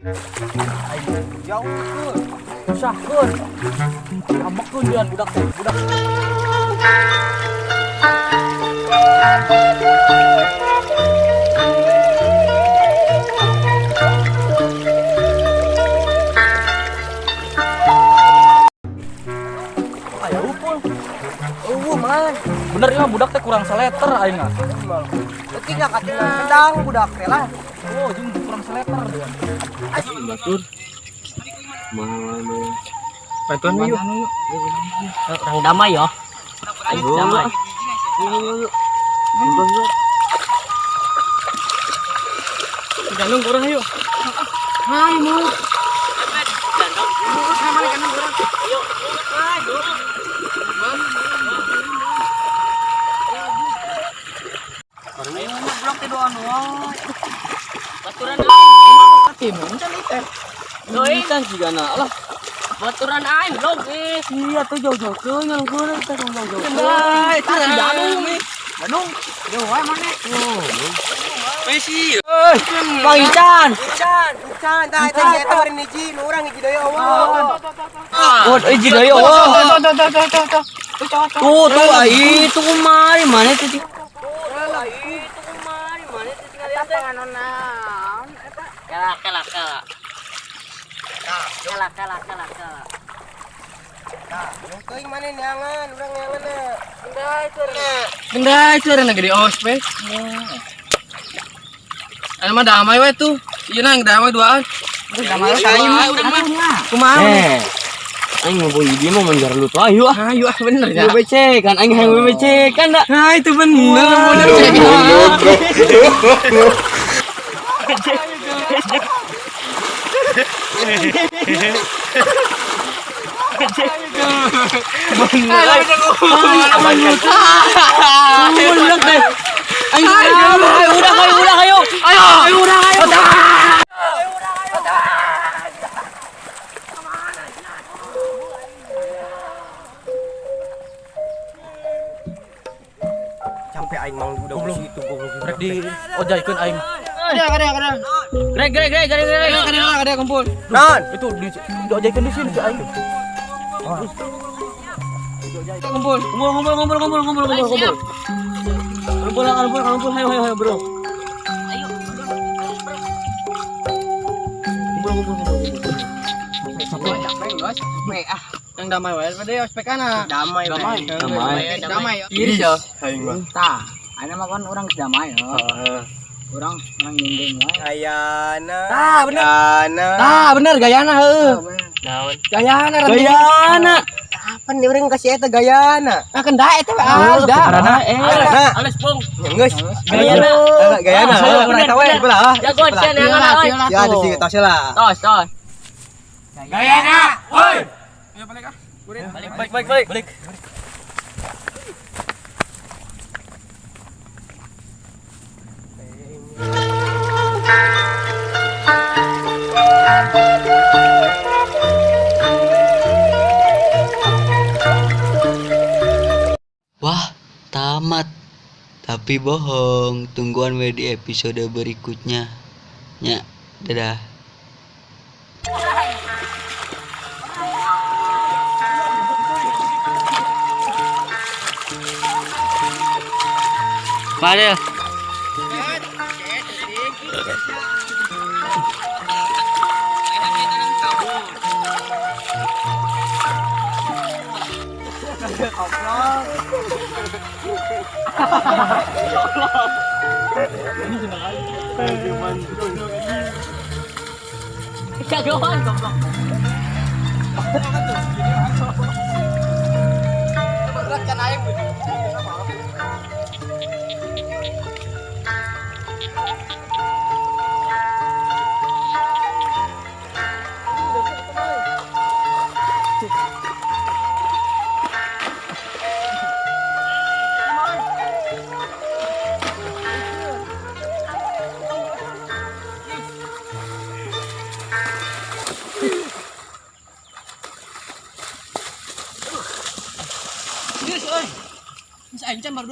Aing Jauhkeun. Susahkeun. Ambekeun deun budak teh, budak. Aya upul. Eueuh man. Bener ya budak teh kurang seleter aing ah. Penting lah katingan kendang budak teh lah. Oh, jeung kurang seleter deun. Batur. Mana? Bantuan yuk. Orang damai ya. Ayo. Damai. Yuk, yuk, yuk. Gandong kurang yuk. Hai mu. Budak teh doan wae. Baturan aing. Timun can teh. Doi, Kan juga na lah. baturan aing blog ih. Iya tuh jauh-jauh ke nyalungkeun teh jauh-jauh. Kendai, itu Bandung. Bandung. Jauh wae mana? Messi. Bang Ican. Ican, Ican, tah eta si eta bari hiji, nu urang hiji deui eueuh. Oh, hiji deui oh. Tuh, tuh, tuh, tuh, tuh. Tuh, tuh, ah, itu kemari mana tuh? Itu kemari mana tuh tinggal Eta panganon naon eta? Kala kala kala. Kala kala kala kala. Tah, teuing mana neangan, urang neangan na. Kendai tur. Kendai itu ada gede ospek. Anu mah damai we tuh. Iya nang damai duaan. Damai Damai urang mah. Kumaha? Eh. Aing mau hiji mah menjar lu tuh ayo ah. Ayo ah bener ya. WC kan aing hayang WC kan da. Nah itu bener bener cek. Bener teh. Aing ayo udah ayo udah ayo. Ayo ayo udah ayo. Sampai aing mang udah situ goblok. Rek di ojaikeun aing. Ada ada ada. Greg greg greg greg greg. Ada ada kumpul. Naon? Itu di diojaikeun di sini si aing. Kumpul. Kumpul kumpul kumpul kumpul kumpul kumpul kumpul. Kumpul kumpul kumpul ayo ayo ayo bro. Ayo. Kumpul kumpul kumpul kumpul. Capek ah. Yang damai wae pada ospek kana. Damai Damai. Damai. Damai. Iris ya. Aing mah. Tah, ayeuna mah kan urang geus damai ya. Urang urang nyinggung wae. Gayana. Tah bener. Gayana. Tah bener gayana heueuh. Naon? Gayana ranting. Gayana. Kapan nih urang kasih eta gayana? Ah kendai eta we ah udah. Karena eh Karena Halus bung. geus. Gayana. Gayana. Ah, Urang eta we belah ah. Jagoan sia neangan euy. Ya ada sih tos lah. Tos tos. Gayana. Woi. Ayo balik ah. Balik balik balik. Balik. Wah, tamat. Tapi bohong. Tungguan we di episode berikutnya. Ya, dadah. Padel. Jagoan goblok. Kan aing. Geus euy. Geus aing can baru.